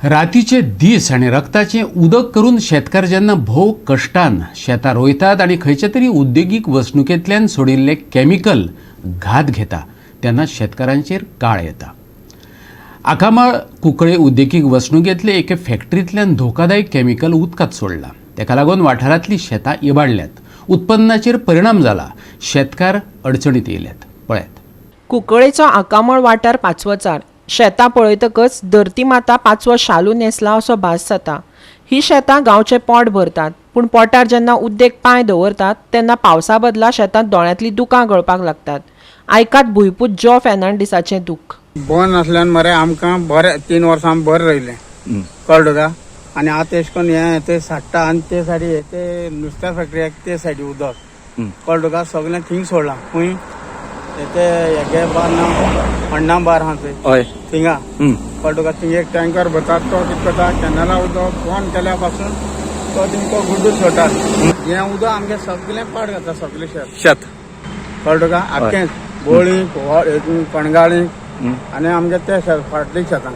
रातीचे दीस आनी रक्ताचें उदक करून शेतकार जेन्ना भोव कश्टान शेतां रोयतात आनी खंयच्या तरी उद्देगीक वसणुकेंतल्यान सोडिल्लें कॅमिकल घात घेता तेन्ना शेतकारांचेर काळ येता. आकामाळ कुंकळे उद्देगीक वसणुकेंतले एके फॅक्टरींतल्यान धोकादायक कॅमिकल उदकांत सोडलां. ताका लागून वाठारांतलीं शेतां इबाडल्यात, उत्पन्नाचेर परिणाम जाला, शेतकार अडचणीत येयल्यात. पळयात. कुंकळेचो आकामळ वाठार पाचवोचार. शेतां पळयतकच धरती माता पाचवो शालू न्हेसला असो भास जाता. ही शेतां गांवचें पोट भरतात, पूण पोटार जेन्ना उद्देग पांय दवरतात तेन्ना पावसा बदला शेतांत दोळ्यांतलीं दुकां गळपाक लागतात. आयकात भुंयपूत जो फेर्नांडीसाचें दूख. बंद आसल्यान मरे आमकां बरें, 3 वर्सां आमी बरें रोयलें, कळ्ळें तुका? आनी आतां एशें करून हें ते साडटा आनी ते सायडी ते नुस्त्या फॅक्टरीक ते सायडी उदक, कळ्ळें तुका, सगळें थिंग सोडलां. खंय ते हेगे बार ना, अण्णा बार आहा थंय. थिंगा, कळ्ळें तुका, थिंग एक टँकर भरतात. तो कितें करता, कॅनला उदक बंद केल्या पासून तो थिंग तो गुड्डू सोडटात. हें उदक आमगें सगळें पाड घातला, सगळें शेत. शेत. कळ्ळें तुका? आख्खेंच बोळी, कणगाळी आनी आमगे ते शेत, फाटली शेतां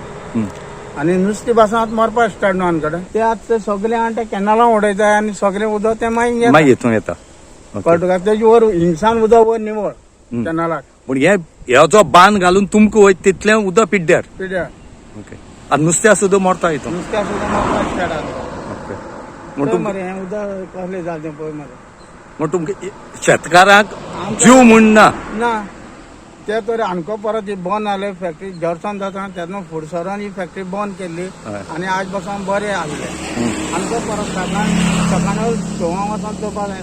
आनी नुस्तीं पासून आतां मरपा स्टार्ट न्हू आमकडे. ते आतां ते सगळे आनी ते कॅनलां उडयता आनी सगळें उदक ते मागीर मागीर हितून येता. कळ्ळें तुका? तेजी वर हिंगसान उदक वर निवळ कॅनलाक. पूण हे ह्यो जो बांद घालून तुमकां वयता तितलें उदक पिड्ड्यार. पिड्यार. ओके, आनी नुस्त्या सुद्दां मरता हितून. नुस्त्या सुद्दां मरपा स्टार्ट आसा. ओके, म्हण पळय तुमकां मरे, हें उदक कसलें जालें तें पळय मरे. म्हण तुमकां शेतकारांक जीव म्हण ना. ना, ते तर आमकां परत ही बंद जाले फॅक्टरी जॉर्सान जाता तेन्ना फुडें सरोन ही फॅक्टरी बंद केल्ली. आनी आज पासून बरें आसलें आमकां. परत सकाळ सकाळ 6 वचोन चोवपाक जाय,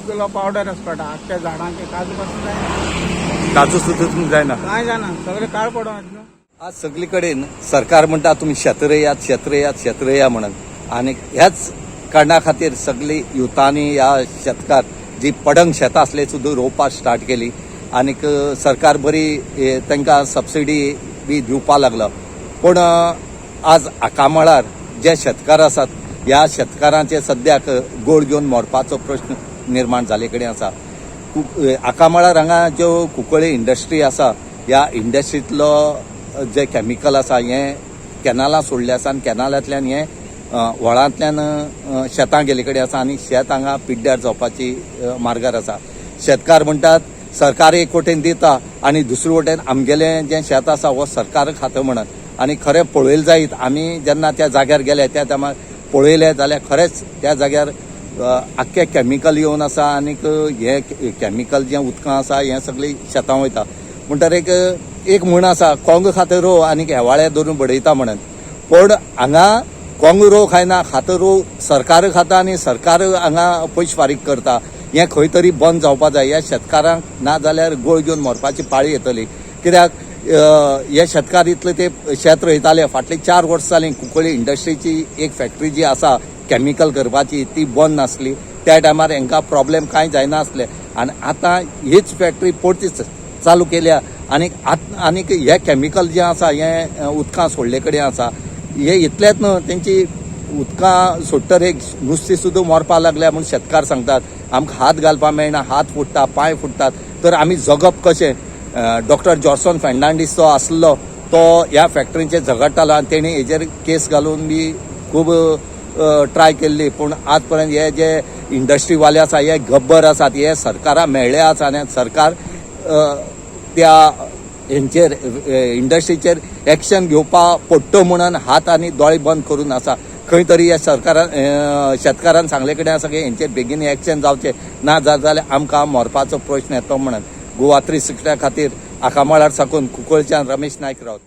सगलो पावडर आसा पडटा आख्ख्या झाडांक. काजू पासून जायना. काजू सुद्दां तुमकां जायना. कांय जायना, सगळें काळ पडोन येता न्हू. आज सगळी कडेन सरकार म्हणटा, तुमी शेत रोयात, शेत रोयात, शेत रोया म्हणून. आनी ह्याच कारणा खातीर सगळी युथांनी ह्या शेतकार जी पडंग शेतां आसले सुद्दां रोवपाक स्टार्ट केली आनीक सरकार बरी तांकां सबसिडी बी दिवपाक लागलो. पूण आज आकामळार जे शेतकार आसात, ह्या शेतकारांचे सद्याक गोळ घेवन मरपाचो प्रश्न निर्माण जाल्ले कडेन आसा. आकामळार हांगा ज्यो कुंकळ्ळी इंडस्ट्री आसा, ह्या इंडस्ट्रींतलो जे केमिकल आसा हें कॅनालां सोडलें आसा आनी कॅनालांतल्यान हें व्हळांतल्यान शेतां गेल्ले कडेन आसा आनी शेत हांगा पिड्ड्यार जावपाची मार्गार आसा. शेतकार म्हणटात, सरकार एक वटेन दिता आनी दुसरे वटेन आमगेलें जें शेत आसा हो सरकार खाता म्हणत. आनी खरें पळयलें जायत, आमी जेन्ना त्या जाग्यार गेले, त्या टायमार पळयलें जाल्यार खरेंच त्या जाग्यार आख्खें केमिकल येवन आसा आनीक हें केमिकल जें उदकां आसा हें सगळीं शेतां वयता. म्हणटर एक एक म्हण आसा, कोंग खाता रोव आनीक हेवाळे धरून बडयता म्हणून. पूण हांगा कोंग रोव खायना, खाता रोव सरकार खाता आनी सरकार हांगा पयशे फारीक करता. हें खंय तरी बंद जावपा जाय ह्या शेतकारांक, ना जाल्यार गोळ घेवन मरपाची पाळी येतली. कित्याक हे शेतकार इतले ते शेत रोयताले, फाटली 4 वर्सां जालीं कुंकळ्ळी इंडस्ट्रीची एक फॅक्टरी जी आसा केमिकल करपाची ती बंद नासली. त्या टायमार हांकां प्रॉब्लेम कांय जायना आसले आनी आतां हीच फॅक्टरी परती चालू केल्या आनी आनीक हे केमिकल जें आसा हें उदकां सोडले कडेन आसा. हे इतलेंच न्हू, तेंची उदकां सोडटर एक नुस्तीं सुद्दां मरपाक लागल्या म्हूण शेतकार सांगतात. आमकां हात घालपाक मेळना, हात फुट्टा, पांय फुट्टात, तर आमी जगप कशें? डॉक्टर जॉर्सन फेर्नांडीस जो आसलो तो ह्या फॅक्टरींचेर झगडटालो आनी तेणी हेजेर केस घालून बी खूब ट्राय केल्ली. पूण आज पर्यंत हे जे इंडस्ट्रीवाले आसा हे गब्बर आसात, हे सरकारा मेळ्ळे आसा आनी सरकार त्या हेंचेर इंडस्ट्रीचेर एक्शन घेवपा पडटो म्हणून हात आनी दोळे बंद करून आसा. खंय तरी ह्या सरकारान शेतकारान सांगले कडेन आसा की हेंचेर बेगीन एक्शन जावचें, ना जाल्यार आमकां मरपाचो प्रश्न येतो म्हणून. गोवा 360 खातीर आकामळार साकून कुंकळच्यान रमेश नायक रावत.